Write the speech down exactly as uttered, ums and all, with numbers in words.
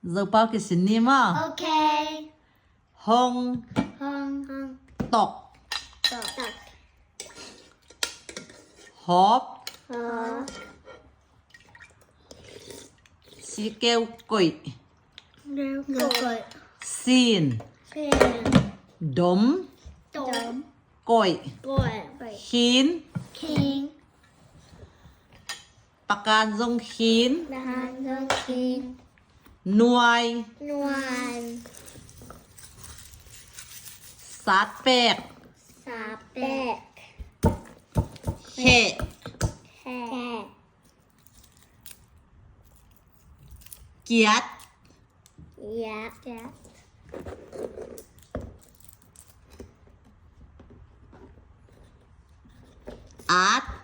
Zopau kisin ni maw? Okay. Hong. Hong. Hong. Tok. Tok. Hop. Hop. Sikeu koih. Sikeu koih. Sin. Sin. Dom. Dom. Koih. Koih. Khin. Khin. Pakan zong khin. Pakan zong khin. Nuai. Nuai. Satpek. Satpek. Heh. Heh. Kiat. Kiat. Kiat. At.